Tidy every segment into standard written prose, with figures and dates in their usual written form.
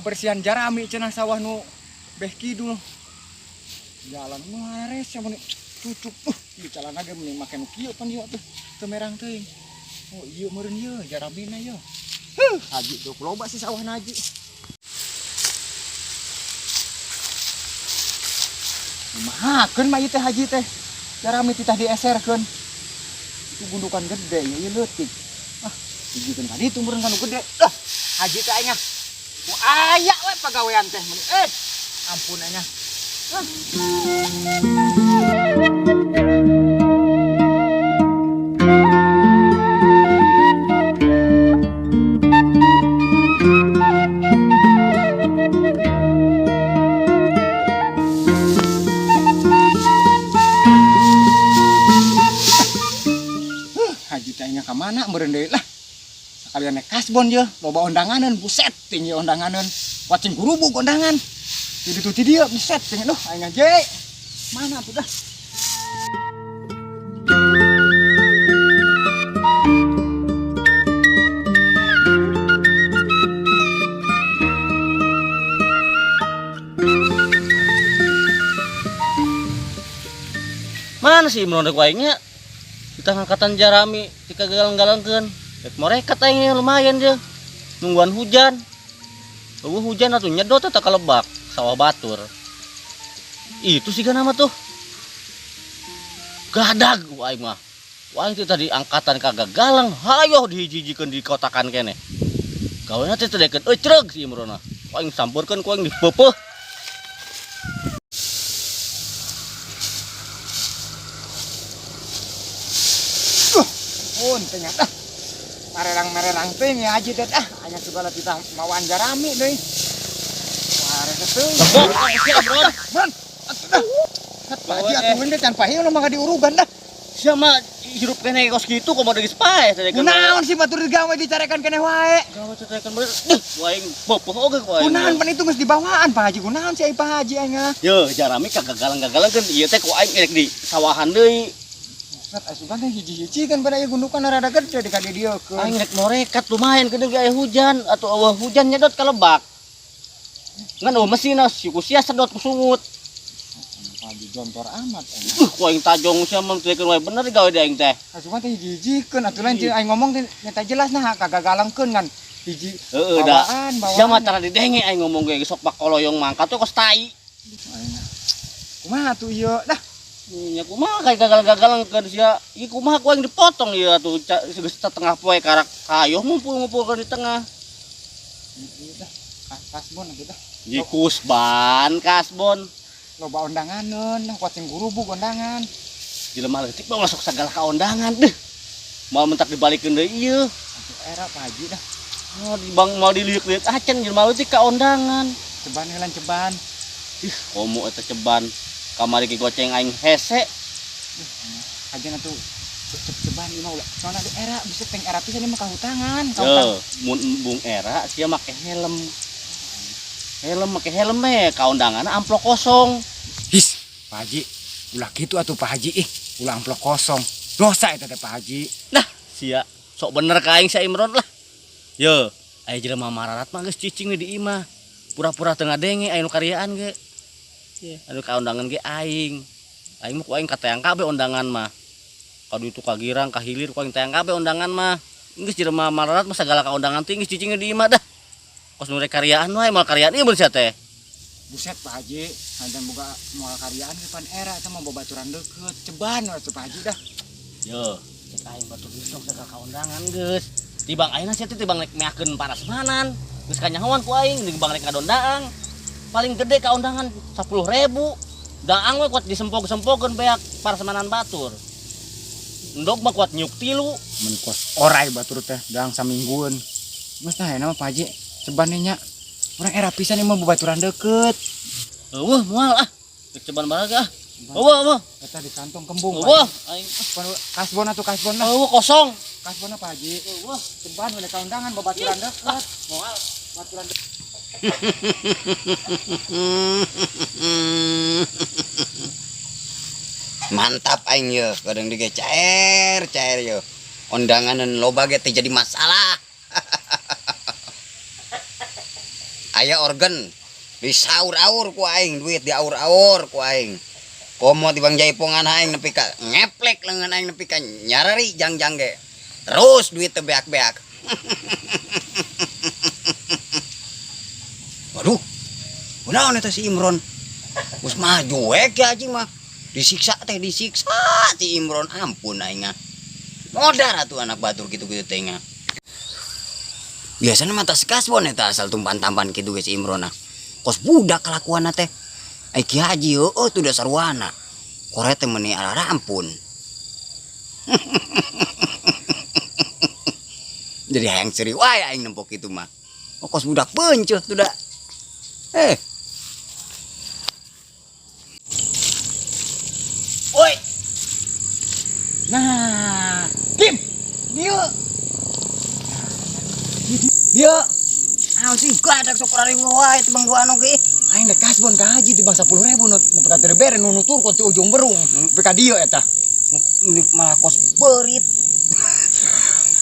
Ngabersihan jarami cenah sawah nu beh kidul. Jalan ngares ya mun cucuk. Ieu calana ge mending make nu kieu pan ieu tuh. Teu merang teuing. Oh ieu meureun ieu jaramina ieu. Huh, haji tuh loba sih sawah haji. Kumahakeun mah ieu teh haji teh. Jarami titah dieserkeun. Itu gundukan gede ya, ieu leutik. Ah, hijikeun ka ditu meureun kanu gede. Ah, haji teh aing ah. Ku aya we pagawean teh mun. Ampun aing ah. Ah. Haji teh aing ka mana meureun deui lah. Sekalian naik kasbon ye, loba undanganeun, buset tinggi undanganeun. Wacing gurubug undangan. Di ditu ti dieu, buset tinggi duh aing je. Mana tuh dah? Mana sih Imron rek wae nya? Kita ngangkatan jarami tika galang-galangkeun. Rek morekat aing lumayan je. Nungguan hujan. Eueuh hujan atuh nyedot eta kalebak sawah batur. Itu sih nama tuh. Gadag aing mah. Wah itu tadi angkatan kagak galang, hayoh dihiji-hijikeun di kotakan kene. Gawena teh teu dekeun ecreg si Imron mah. Aing sampeurkeun ku aing dipeupeuh. Pun ternyata marerang-marerang teh ya haji teh ah aya segala titah mawaan jarami deui. Wah, rese teuing. Tebok sia Imron. Bron. Atuh dah. Pak Haji atuh we can pahi mah diurugan dah. Sia mah hirup keneh kos kitu komo geus paeh teh. Kunaon sih batur digawe dicarekan keneh wae. Gawe carekan bener. Duh, aing bopoh oge ku aing. Kunaon pan itu geus dibawaan Pak Haji. Kunaon sih ai Pak Haji aing ah. Yeuh, jarami kagagalang-gagalang ieu teh ku aing rek di sawahan deui. Buset, asupan teh hiji-hiji kan pada ieu gundukan rada gede di ka dieu keun. Aing rek morekat lumayan gede ge aya hujan atuh eueuh hujan nyedot ka lebak. Ngan eueuh mesinna siku sia sedot ku sungut. Pak Haji jontor amat aing. Ku aing tajong sia mah teu wae bener gawe di aing teh. Asupan teh hiji-hijikeun atuh lain aing ngomong teh nyata jelas nah kagagalang-keun ngan hiji. Heeh, da. Bawaan, bawaan. Sia mah tara didenge aing ngomong ge sok pakoloyong mangkat tuh kos tai. Aing. Kumaha tuh ieu dah? Nya kumaha kayak gagal-gagalan ke sia. Ieu kumaha ku aing dipotong ieu atuh geus setengah poe karak kayoh ngumpul-ngumpulkeun di tengah. Ieu dah kasbon atuh dah. Jikus ban kasbon. Loba undanganeun, nah kuat sing gurubug undangan. Jelema leutik mah masuk sagala ka undangan deh. Moal mentak dibalikeun deui ieu. Atuh era Pak Haji dah. Oh, di bang moal diliuk-liuk acan jelema leutik ka undangan. Ceban heula ceban. Ih, komo eta ceban. Kamari ge goceng aing hese. Aja atuh cep-ceban ieu mah ulah. Soalna di era bisa teng era pisan ieu mah kahutangan, kahutang. Heuh, mun embung era sia make helm. Helm make helm we, ka undangan amplop kosong. His, Pak Haji, ulah kitu atuh Pak Haji ih, ulah amplop kosong. Dosa eta teh Pak Haji. Nah, sia sok bener ka aing sia Imron lah. Ye, aya jelema mararat mah geus cicing we di imah. Pura-pura teu ngadenge aya nu karyaan ge. Iya. Anu ka undangan ge aing. Aing mah ku aing kateang kabeh undangan mah. Ka ditu ka Girang, ka Hilir ku aing teang kabeh undangan mah. Geus jelema mararat mah sagala ka undangan teh geus cicing di imah dah. Kos nu rek karyaan wae moal karyaan ieu mun sia teh. Buset Pak Haji, hanjan boga moal karyaan ge pan era eta mah babaturan deukeut. Ceban we tuh Pak Haji dah. Yo, cek aing batur geus sok sagala ka undangan geus. Tibang ayeuna sia teh tibang rek meakeun parasmanan. Geus kanyahoan ku aing tibang rek ngadondaang. Paling gede ka undangan 10.000. Daang we kuat disempog-sempogeun beak parasmanan batur. Endog mah kuat nyuk tilu. Mun kos orai batur teh daang saminggueun. Geus tah ayeuna mah Pak Haji, ceban nya. Urang era pisan ieu mah babaturan deukeut. Eueuh moal ah. Rek ceban baraga ah. Eueuh eueuh. Eta di kantong kembung, Pak Eueuh, Haji. aing. Kasbon atuh kasbon lah. Eueuh kosong. Kasbon Pak Haji. Eueuh, ceban we ka undangan babaturan deukeut. Ah, moal. Baturan deukeut. Mantap aing ye, kadang dige cair cair ye. Undangan loba ge teh jadi masalah. Aya organ disaur-aur ku aing duit diaur-aur ku aing. Komo tibang jaipongan aing nepi ka ngeplek lengan aing nepi ka nyarari jang-jang ge. Terus duit teh beak-beak. Waduh. Kunaon eta si Imron? Geus maju we Ki Haji mah. Disiksa teh disiksa si Imron, ampun aing mah. Modar atuh anak batur kitu-kitu teh nya. Biasana mah tas kasbon eta asal tumpan-tampan kitu ge si Imron ah. Kos budak kalakuanna teh. Ai Ki Haji heueuh tuh dasar wana. Koret teh meuni ararampun. Jadi hayang seuri wae aing nempo kitu mah. Oh, kos budak peuncuh tuh da. Woi. Nah, Kim. Dia. Dia. Ah, sih gadak sok rari wae teh Bang Duano ge. Aing dek kasbon ka haji di bang 10.000 nu nepi ka teu dibere nu nutur ku ti ujung berung. Nepi ka dieu eta. Ini malah kos beurit.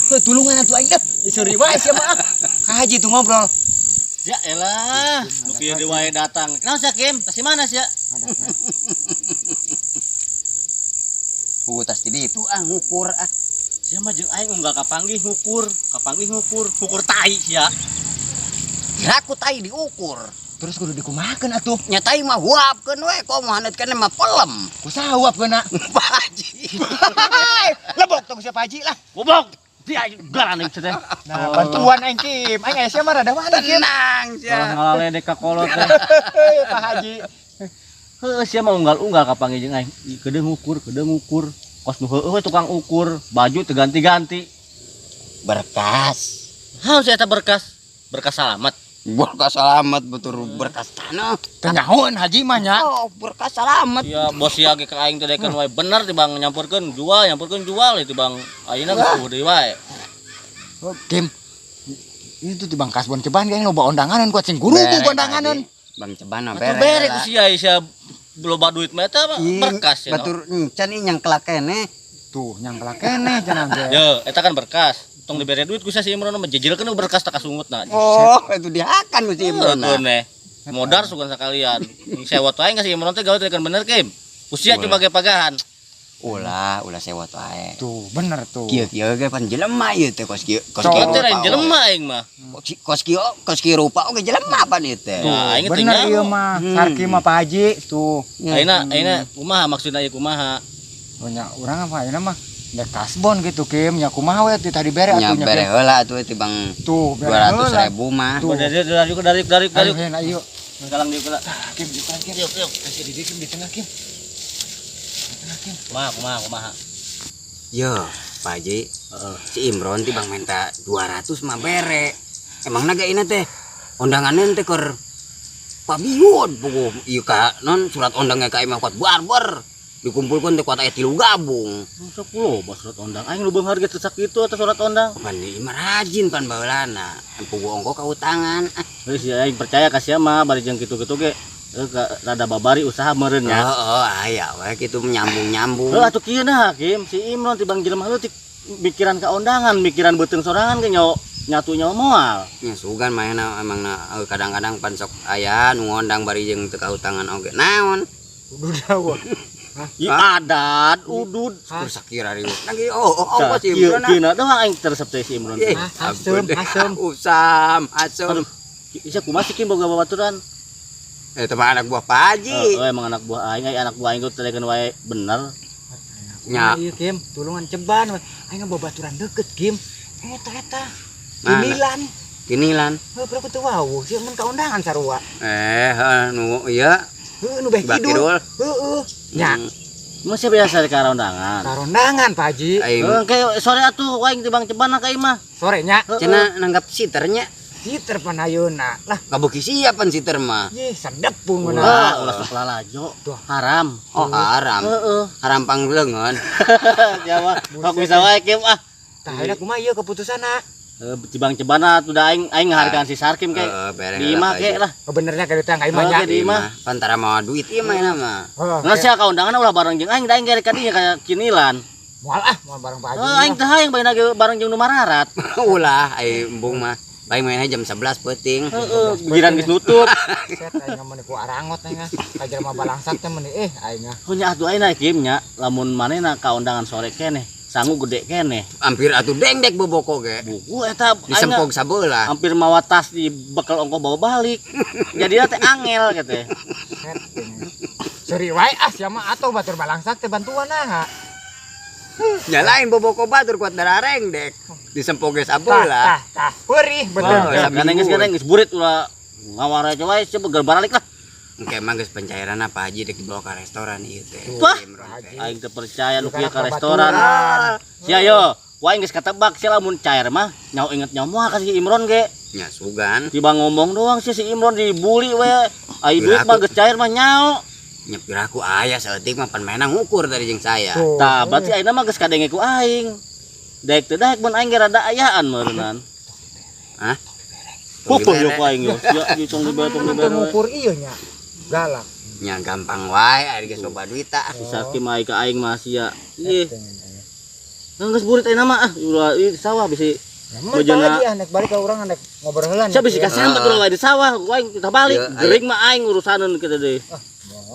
Heuh, tulungan atuh aing deh. Disuruh wae sia mah. Ka haji tuh ngobrol. Ya elah, nu kieu deui wae datang. Kenapa sia Kim? Pasti mana sia? Puguh tas ti ditu ah ngukur ah. Sia mah jeung aing unggal kapanggih ngukur, kapanggih ngukur, ngukur tai sia. Kira ku tai diukur. Terus kudu dikumahakeun atuh. Nya tai mah huapkeun we, komo haneut keneh mah pelem. Kusaha huapkeun na? Pak Haji. Lebok tong sia Pak Haji lah. Goblok. Dia garaning teh. Nah, bantuan aing Kim. Aing aya sia mah rada wani Kim. Tenang sia. Orang ngalalede ka kolot teh. Pak Haji. Heueuh sia mah unggal-unggal kapanggih jeung aing. Kedeung ngukur, kedeung ngukur. Kos nu heueuh we tukang ukur, baju teu ganti-ganti. Berkas. Haus eta berkas. Berkas salamet. Berkas salamet betul berkas tanah. Teu nyahoeun haji mah nya. Oh, berkas salamet. Iya, bos sia ge ka aing teh dekeun wae bener teh Bang nyampurkeun jual, nyampurkeun jual itu Bang. Ayeuna geus eueuh deui wae. Oh, Kim. Itu teh Bang kasbon ceban ge loba ondanganeun kuat sing guru Bere, kondanganeun. Haji. Bang ceban mah Atuh bere bere lah. ku sia sia loba duit mah eta mah Ih, berkas ya. Batur encan ieu nyangklak keneh. Tuh, nyangklak keneh cenah ge. Ye, eta kan berkas. Tong dibere duit ku sia si Imron mah jejelkeun berkas tak kasungutna. Oh, itu dihakan ku si Imron. Heeh, neh. Modar sugan sekalian. Sewot wae ka si Imron teh gawe teh kan bener Kim. Ku sia coba ge pagahan. Ulah, ulah sewot wae. Tuh, bener tuh. Kieu-kieu ge pan jelema ieu teh kos kieu, kos Tuh. kieu Teh lain rupa jelema aing mah. oge. Kos kieu, kos kieu rupa oge jelema pan ieu teh. Tuh, aing teh Bener nyaho. ieu mah. Sarki mah Pak Haji tuh. Ayeuna, ayeuna kumaha maksudna ieu kumaha? Nya urang apa ayeuna mah? Nya kasbon gitu Kim, nya kumaha we teh tadi bere Nya atuh nya. bere Kim. heula atuh teh Bang Tuh, bere dua ratus heula. ribu mah. Tuh. Dari dari dari dari dari. Ayo, ayo. Galang dieu kula. Tah, Kim, di Kim. Yuk, yuk. Kasih di Kim di tengah Kim. Di tengah Kim. Kumaha, kumaha, kumaha. Yo, Pak Haji, Heeh. si Imron teh Bang minta 200 mah bere. Emang naga ini teh undangannya teh keur pabiun puguh ieu ka non surat undangnya ka imah kuat barbar dikumpulkeun teh kuat aya 3 gabung. Sok loba surat undang aing nu beunghar ge teu sakitu atuh surat undang. Pan ieu mah rajin pan baheulana. Puguh ongko kautangan. Ah. Geus ya aing percaya ka sia mah bari jeung kitu-kitu ge rada babari usaha meureun nya. Heeh, aya we kitu nyambung-nyambung. Heuh atuh kieu nah Kim, si Imron tibang jelema leutik mikiran ka undangan, mikiran beuteung sorangan ge nyawa nyatu nyawa moal. Nya sugan mainna emang na kadang-kadang pan sok aya nu ngondang bari jeung teu kautangan oge. Naon? Udah dawa. Ih, adat udud. Kur sakira riweuh. Lagi oh, oh, oh, si Kieu Imron. kieu doang aing teresep teh si Imron. Ih, Asem, ampun. asem. Usam, asem. Aduh. Isa kumaha sih Kim boga babaturan? Eta mah anak buah Pak Haji. Heeh, emang anak buah aing, aing anak buah aing teh telekeun wae bener. Nya. Iya Kim, tulungan ceban. Aing babaturan deket Kim. Eta eta. Mana? Kinilan. Kinilan. Heuh, berapa tuh wawuh sih mun ka undangan sarua. Heuh, nu ieu. Heuh, nu beh Bak kidul. kidul. Heueuh. Nya, Masih biasa ka undangan. ka undangan Pak Haji. Aing Heeh, kayak sore atuh aing tibang ceban ka imah. Sore nya. Heeh. cenah nanggap siternya. Siter pan ayeuna. Lah, Kabeuki siap pan siter mah. ye sedep pun Ulah, meunah. ulah sok lalajo. Tuh. Haram. Oh, haram. Heeh. Haram pangleungeun. Ya mah, sok bisa wae Kim ah. Tah ayeuna kumaha ieu keputusanna? Tibang cebana atuh da aing aing ngahargaan si Sarkim ke. Heeh, bereng Di imah ke lah. Oh, benernya ka dieu ka imah nya. Oke, di imah. Pantara mawa duit ieu mah euna mah. Heuh, Nggak sia ka undangan ulah bareng jeung aing da aing ge ka dinya ka kinilan. Moal ah, moal bareng Pak Haji. Heuh, aing teh hayang bae ge bareng jeung nu mararat. Ulah ai embung mah. Baik mainnya jam 11 peuting. Heeh, giran geus nutup. Set aing mah ku arangot aing ah. Ka jelema balangsak teh meuni eh aing ah. Punya atuh ayeuna Kim nya, lamun manehna ka undangan sore keneh, sangu gede keneh. Hampir atuh dengdek boboko ge. Buku eta aing Disempog sabelah. Hampir mawa tas di bekal ongkoh bawa balik. Jadinya teh angel gitu. Set aing. Seri wae ah sia mah atuh batur balangsak teh bantuan ah. Nyalain boboko batur kuat darareng dek. Disempog ge Tah sabelah. tah tah. Perih betul. Oh, Ya, saminggu. geus geus burit ulah ngawara aja wae coba geus baralik lah. Engke emang geus pencairan apa Haji dek dibawa ke restoran ieu teh. Wah. Imron teh. Aing teu percaya nu kieu ka Karena restoran. babaturan. Sia yo, wae geus katebak sia lamun cair mah nyaho inget nyaho moal ka si Imron ge. Nya sugan. Tiba ngomong doang sih si Imron dibully we. Ai duit mah geus cair mah nyaho. Nya piraku aya saeutik mah pan mainan ngukur tadi jeung saya. Tuh. Tah, berarti ayeuna mah geus kadenge ku aing. Daek teu daek mun aing ge rada ayaan meureunnan. Hah? Pupuh yo ku aing yo. Sia ieu tong dibere tong Teu dibere. ngukur ieu nya. Galak. Nya gampang wae ari geus loba duit ah. Si Saki mah ka aing mah sia. Ih, geus burit ayeuna mah ah ulah ieu di sawah bisi. Bojona ah nek balik ka urang nek ngobrol heula. Sia bisi kasambat urang wae di sawah, ku aing kita balik. Iya, ayo. Gering mah aing urusaneun kitu deui.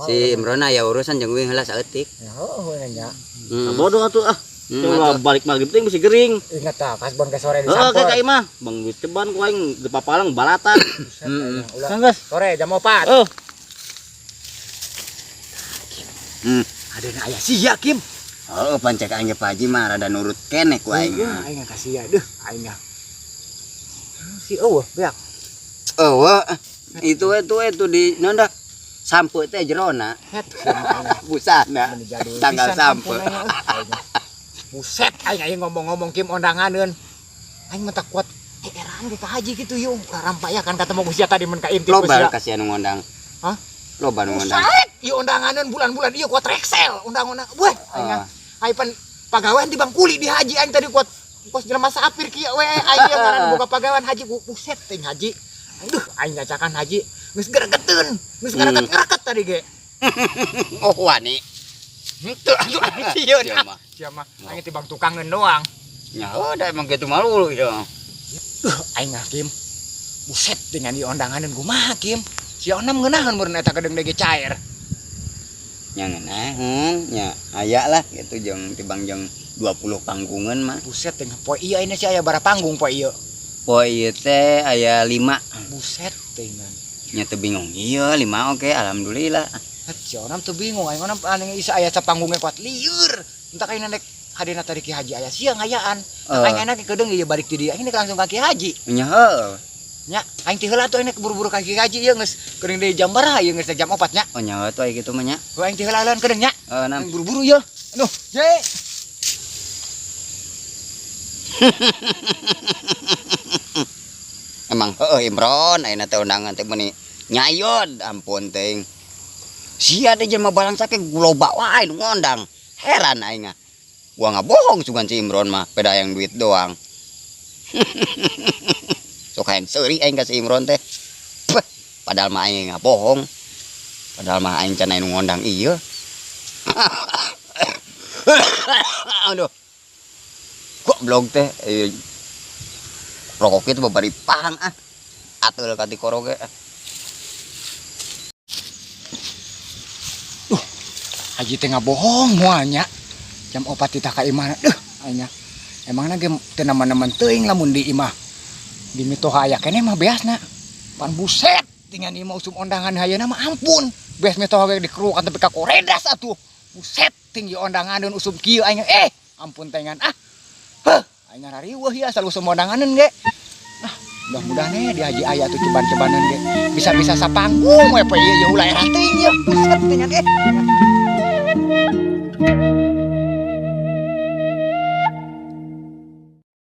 Si Imron aya urusan jeung uing heula saeutik. Ya heueuh nya. Hmm. Bodoh atuh ah. Hmm, Coba balik maghrib teh bisi gering. Ingat tah kasbon ke sore Heeh, disampur. kayak ka imah. Bang duit ceban ku aing di papalang balatan. Buset, aing. Ulah Kan geus. sore jam 4. Oh, Ada aya sia Kim. Oh, pancek aing ge Pak Haji mah rada nurut keneh ku aing. Iya, aing kasih ya deuh aing. Si eueuh beak. Eueuh, itu di naon dah? Sampe teh jerona. Het sia mah aing. Busana. Meni jadul Tanggal pisan, sampe. ampun aing, euy, aing. Buset aing aing ngomong-ngomong Kim ondanganeun. Aing mah tak kuat eraan ge ka haji gitu yeuh. Rampayakan ketemu ku sia tadi mun ka intip ku Loba sia. kasihan nu ngondang. Hah? Loba nu ngondang. Buset, ieu undanganeun bulan-bulan ieu kuat Rexel, undang-undang. Weh, aing Ah. aing pan pagawean di Bangkuli di haji aing tadi kuat kos jelema sapir kieu we aing ieu ngaran boga pagawean haji buset ting haji. Aduh, aing nyacakan haji geus geregeteun, geus ngereget-ngereget tadi ge. Oh, wani. Henteu atuh aing sieun. Sia mah. Sia mah aing tibang tukangeun doang. Nya udah emang kitu malu ya. Duh, aing ah Kim. Buset dengan ieu undanganeun kumaha Kim? Si onam ngeunaheun meureun eta kedeung deui cair. Nya ngeunaheun, nya aya lah gitu jeung tibang jeung 20 panggungan mah. Buset dengan poe ieu ayeuna si aya bara panggung poe ieu. Poe ieu teh aya 5. Buset dengan. Nya teu bingung ieu 5 oke alhamdulillah. Het, si onam teu bingung aing onam aneh isa aya sapanggungnya kuat lieur. Entah kaina nek hadena tadi Ki Haji aya siang hayaan. Aing enak kedeung ieu balik ti dieu aing nek langsung ka Ki Haji. Nya heueuh. Nya aing ti heula atuh aing nek buru-buru ka Ki Haji ieu geus keudeung deui jam baraha ieu geus jam 4 nya. Oh nya atuh aya kitu mah nya. Heuh aing ti heula heulaan keudeung nya. Heeh nam. Aing buru-buru ieu. Aduh, ye. Emang heueuh Imron ayeuna teh undangan teh meuni nyayod ampun teuing. Sia teh jelema balangsak ge loba wae nu ngondang. Heran aing ah. Gua ngabohong sugan si Imron mah peda yang duit doang. Sok hayang seuri aing ka si Imron teh. Peh, padahal mah aing ngabohong. Padahal mah aing can aya nu ngondang ieu. Aduh. Goblok teh. Rokok itu babari pahang ah. Atul ka tikoro ge. Duh, haji teh ngabohong moal nya. Jam 4 titah ka imah. Duh, aing nya. Emangna ge teu neman-neman teuing lamun di imah. Di mitoha aya keneh mah beasna. Pan buset tingan imah usum ondangan hayeuna mah ampun. Beas mitoha ge dikerukan tepi ka koredas atuh. Buset tinggi ondanganeun usum kieu aing. Ampun tengan ah. Heuh, aing rariweuh ieu asal usum ondanganeun ge. Ah, mudah-mudahan di haji aya atuh ceban-cebaneun ge. Bisa-bisa sapanggung we poe ieu ulah era teuing ieu. Buset tingan.